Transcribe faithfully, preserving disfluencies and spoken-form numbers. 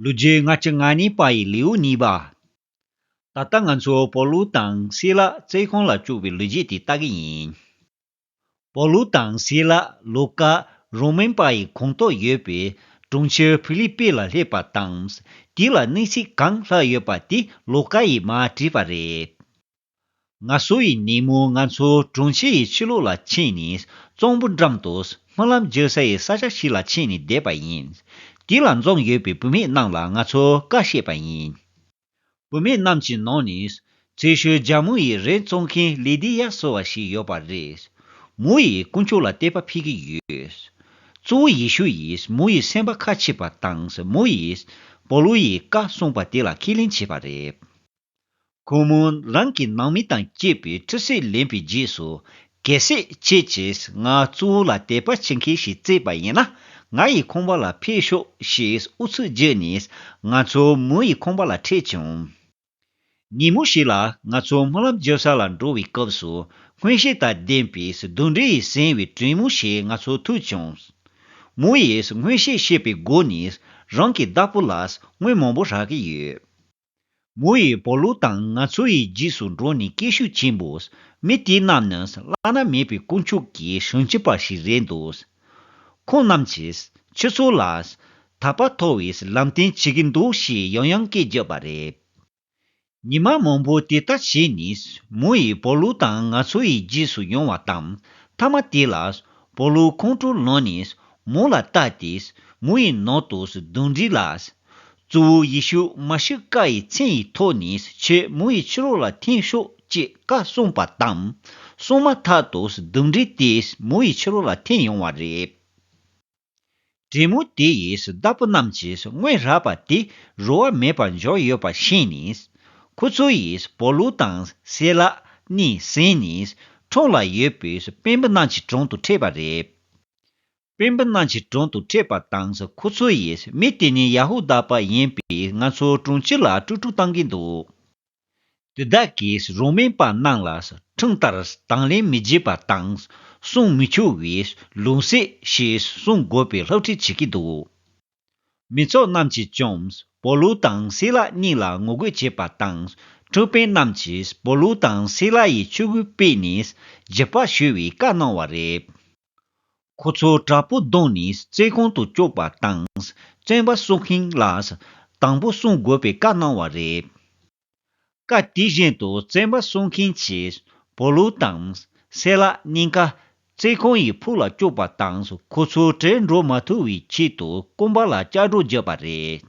ལོ་རྒྱུས་ལྔ་བཅུ་ང་གཉིས་པ་ཡི་ལེའུ་གཉིས་པ། ད་ལྟ་ང་ཚོ་པོ་ལུ་དང་སི་ལ་བཙོན་ཁང་ལ་བཅུག་པའི་ལོ་རྒྱུས་དེ་ལྟ་གི་ཡིན། པོ་ལུ་དང་སི་ལ་ལུ་ཀ་རོ་མན་པ་ཡི་ཁོངས་གཏོགས་ཡོད་པའི་གྲོང་ཁྱེར་ཕི་ལི་པི་ལ་སླེབས་པ་དང་། དེ་ལ་གནས་ཚུལ་གང་ལྷག་ཡོད་པ་དེ་ལུ་ཀ་ཡིས་མར་བྲིས་པ་རེད། ང་ཚོ་ཡི་ཉིན་མོ་ང་ཚོ་གྲོང་ཁྱེར་ཡི་ཕྱི་ལོགས་ལ་ཕྱིན་ནས་གཙང་པོ་འགྲམ་དུ་སྨོན་ལམ་རྒྱག་ས་ཡི་ས་ཆ་ཞིག་ལ་ཕྱིན་ནས་བསྡད་པ་ཡིན། དེ་ལ་འཛོམས་ཡོད་པའི་བུད་མེད་རྣམས་ལ་ང་ཚོ་བཀའ་བཤད་པ་ཡིན། བུད་མེད་རྣམས་ཀྱི་ནང་ནས་ཚེ་ཤུལ་རྒྱལ་མོ་ཡི་རས་བཙོང་མཁན་ལི་དི་ཡ་ཟེར་བ་ཞིག་ཡོད་པ་རེད། མོ་ཡིས་དཀོན་མཆོག་ལ་དད་པ་ཕུལ་གྱི་ཡོད། གཙོ་བོ་ཡེ་ཤུ་ཡིས་མོ་ཡི་སེམས་པ་ཁ་ཕྱེས་པ་དང་། མོ་ཡིས་པོ་ལུ་ཡི་བཀའ་གསུངས་པ་དེ་ལ་ཁས་ལེན་བྱས་པ་རེད། ཁོ་མོ་རང་གི་ནང་མི་དང་བཅས་པའི་ཁྲི་སྲོག་ལེན་པའི་རྗེས་སུ། གལ་སྲིད་ཁྱེད་ཀྱིས་ང་གཙོ་བོ་ལ་དད་པ་བྱེད་མཁན་ཞིག་བཙལ་བ་ཡིན་ན། ང་ཡི་ཁང་པ་ལ་ཕེབས་ཤོག་ཞེས་ཨུ་ཚུགས་བརྒྱབ་ནས་ང་ཚོ་མོ་ཡི་ཁང་པ་ལ་འཁྲིད་བྱུང་། ཉིན་མོ་ཞིག་ལ་ང་ཚོ་སྨོན་ལམ་རྒྱག་ས་ལ་འགྲོ་བའི་སྐབས་སུ། མངོན་ཤེས་དང་ལྡན་པའི་གདོན་འདྲེ་ཡིས་ཟིན་པའི་བྲན་མོ་ཞིག་ང་ཚོ་ཐུག་བྱུང་། མོ་ཡིས་མངོན་ཤེས་ཤེས་པའི་སྒོ་ནས་རང་གི་བདག་པོ་ལ་དངུལ་མང་པོ་རག་གི་ཡོད། མོ་ཡིས་པོ་ལུ་དང་ང་ཚོ་ཡི་རྗེས་སུ་འགྲོ་ནས་སྐད་ཤུགས་ཆེན་པོས། མི་དེ་རྣམས་ནི་བླ་ན་མེད་པའི་དཀོན་མཆོག་གི་བྱང་ཆུབ་པ་ཞིག་རེད་འདུག་ཁོང་རྣམས་ཀྱིས་ཁྱེད་ཚོ་ལ་ཐར་པ་ཐོབ་པའི་ལམ་སྟོན་བྱེད་ཀྱི་འདུག་ཞེས་ཡང་ཡང་སྐད་བརྒྱབ་པ་རེད། ཉི་མ་མང་པོ་དེ་ལྟར་བྱས་ནས་མོ་ཡིས་པོ་ལུ་དང་ང་ཚོ་ཡི་རྗེས་སུ་ཡོང་བ་དང་། མཐའ་མ་དེ་ལ་པོ་ལུ་ཁོང་ཁྲོ་ལངས་ནས་མོ་ལ་བལྟས་ཏེ། མོ་ཡི་ནང་དུ་གདོན་འདྲེ་ལ། གཙོ་བོ་ཡེ་ཤུ་མ་ཤི་ཀ་ཡི་མཚན་ཡི་ཐོག་ནས་ཁྱེད་མོ་ཡི་ཕྱི་རོལ་ལ་འཐེན་ཤོག་ཅེས་བཀའ་གསུངས་པ་དང་། གསུངས་མ་ཐག་ཏུ་གདོན་འདྲེ་དེས་མོ་ཡི་ཕྱི་རོལ་ལ་འཐེན་ཡོང་བ་རེད། བྲན་མོ་དེ་ཡིས་བདག་པོ་རྣམས་ཀྱིས་དངུལ་རག་པ་དེ་རོལ་བ་མེད་པར་འཇོག་ཡོད་པ་ཤེས་ནས། ཁོ་ཚོ་ཡིས་པོ་ལུ་དང་སེ་ལ་གཉིས་ཟིན་ནས་ཁྲོམ་ལ་ཡོད་པའི་དཔོན་པོ་རྣམས་ཀྱི་དྲུང་དུ་ཁྲིད་པ་རེད། དཔོན་པོ་རྣམས་ཀྱི་དྲུང་དུ་ཁྲིད་པ་དང་། ཁོ་ཚོ་ཡིས་མི་དེ་ནི་ཡ་ཧུ་དཱ་པ་ཡིན་པས་ང་ཚོ་གྲོང་ཁྱེར་ལ་དཀྲུག་དཀྲུག་བཏང་གི་འདུག་དེ་དག་གིས་རོ་མན་པ་རྣམས་ལ་ཁྲིམས་ལྟར་དང་ལེན་མི་བྱེད་པ་དང་། སྲུང་མི་ཆོག་པའི་ལུང་བསྲེ་ཞེས་སྲུང་དགོས་པའི་སློབ་ཁྲིད་བྱེད་ཀྱི་འདུག་མི་ཚོགས་རྣམས་ཀྱིས་ཀྱང་པོ་ལུ་དང་སི་ལ་གཉིས་ལ་ངོ་རྒོལ་བྱེད་པ་དང་། ཁྲིམས་དཔོན་རྣམས་ཀྱིས་པོ་ལུ་དང་སི་ལ་ཡི་ཆོས་གོས་སྤྲས་ནས་རྒྱུག་པ་ཞུ་བའི་བཀའ་གནང་བ་རེད། ཁོ་ཚོ་དྲག་པོ་བརྡུངས་ནས་བཙོན་ཁང་དུ་བཅུག་པ་དང་། བཙོན་པ་སྲུང་མཁན་ལ་དང་པོ་སྲུང་དགོས་པའི་བཀའ་གནང་བ་རེད། སྐབས་དེ་བཞིན་དུ་བཙོན་པ་སྲུང་མཁན་གྱིས་པོ་ལུ་དང་སེ་ལ་གཉིས་ཀ་བཙོན་ཁང་ཡི་ཕུག་ལ་བཅུག་པ་དང་། ཁོ་ཚོ་བྲོས་འགྲོ་མ་ཐུབ་པའི་ཆེད་དུ་རྐང་པ་ལ་ལྕགས་སྒྲོག་བརྒྱབ་པ་རེད།